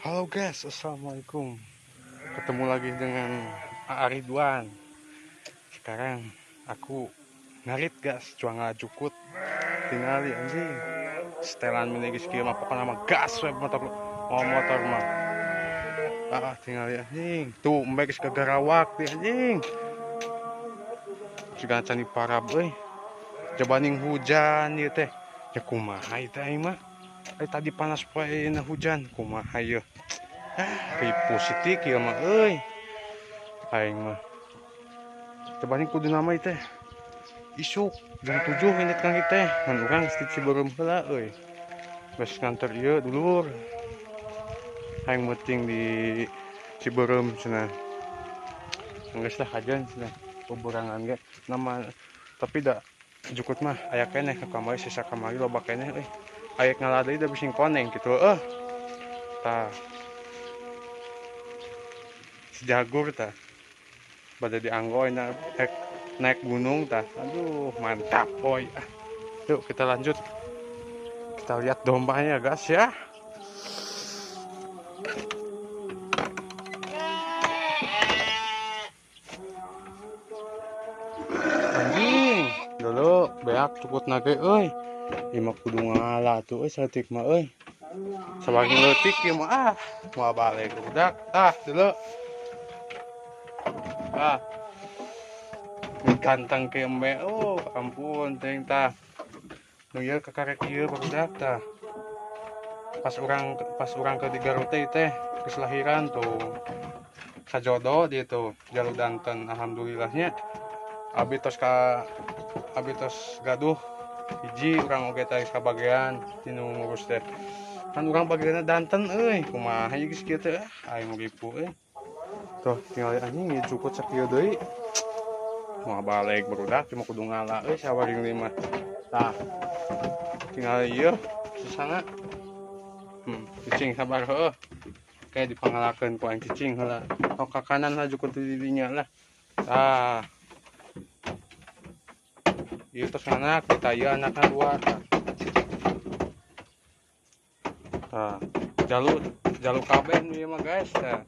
Halo guys, assalamualaikum. Ketemu lagi dengan A Ridwan. Sekarang aku ngarit guys, cuang jukut. Tingali anjing. Setelan meni geus kieu mah pokona mah gas we motor, mau motor mah. Ah, tingali anjing. Tuh embe geus gagarawak di anjing. Jiga can diparab euy. Jabaning hujan ieu teh. Ya kumaha ieu teh aing mah. Tadi panas poe ayeuna hujan, kumaha ieu. Ah, ripu sitik ieu mah euy. Aing mah. Jabaning kudu nama ieu teh. Isuk jam 7 ini kang teh. Ngan urang geus di Cibeureum heula euy. Geus nganter ieu dulur. Aing meuting di Cibeureum cenah. Geus lah kajian cenah. Beberangan ge nama tapi da jukut mah aya keneh ka kamari sisa kamari loba keneh euy. Aya ngalah deui da bising koneng kitu eueuh. Tah. Si jagur tah. Bade dianggo naik, naik gunung tah. Aduh, mantap boy. Ah. Yuk kita lanjut. Kita lihat dombanya guys ya. Anjing, dulu beak cukut nage euy. Ieu mah kudu ngalah tuh euy saeutik mah euy. Sabagian leutik ieu mah ah, moal balik budak. Ah, dulu. Ah. Ganteng ke embe. Oh, ampun teuing tah. Nu ieu kakarek ieu barudak tah. Pas urang ke di Garut teh geus lahiran tuh. Sajodo dia tuh, jalu danten alhamdulillahnya. Abi tos ka abi tos gaduh hiji urang oge teh kabagean tinu ngurus teh. Kan urang bageanna danten euy, kumaha ieu geus kieu teh ah aing ripu euy. Tuh tinggal anjing ieu cukut sakieu deui. Moal balik barudak cuma kudu ngala euy sawaring lima. Tah. Tinggal ieu susana. Cicing sabar heuh. Kayak dipangalakeun ku aing cicing heula. Tok ka kanan lah jukut di dinya lah. Tah. Ieu tos anak, kita ieu anakna dua. Tah, jalu kabeh nu ieu mah guys tah.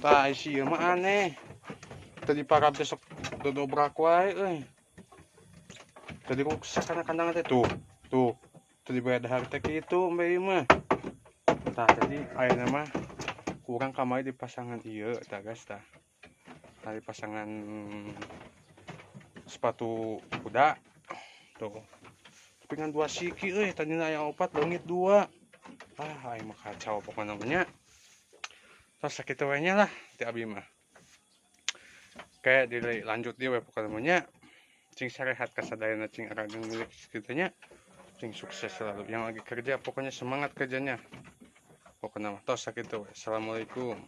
Tah isi ieu mah aneh. Teu diparab teh sok dodobrak wae euy. Tadi ruksak kana kandang teh tuh. Tuh, teu dibere dahar teh kitu embe ieu mah. Tah tadi ayeuna mah kurang kamari di pasangan ieu tah guys tah. Tah di pasangan sepatu kuda tuh. Tapi ngan 2 siki euy, tadina aya 4 leungit 2. Ah, aing mah kacau pokona mah nya. Tos sakitu we nya lah ti abi mah. Kayak dilanjut deui we pokona mah nya. Cing sarehat ka sadayana cing arageng milik kitu nya. Cing sukses selalu yang lagi kerja pokoknya semangat kerjanya. Pokona mah tos sakitu we. Assalamualaikum.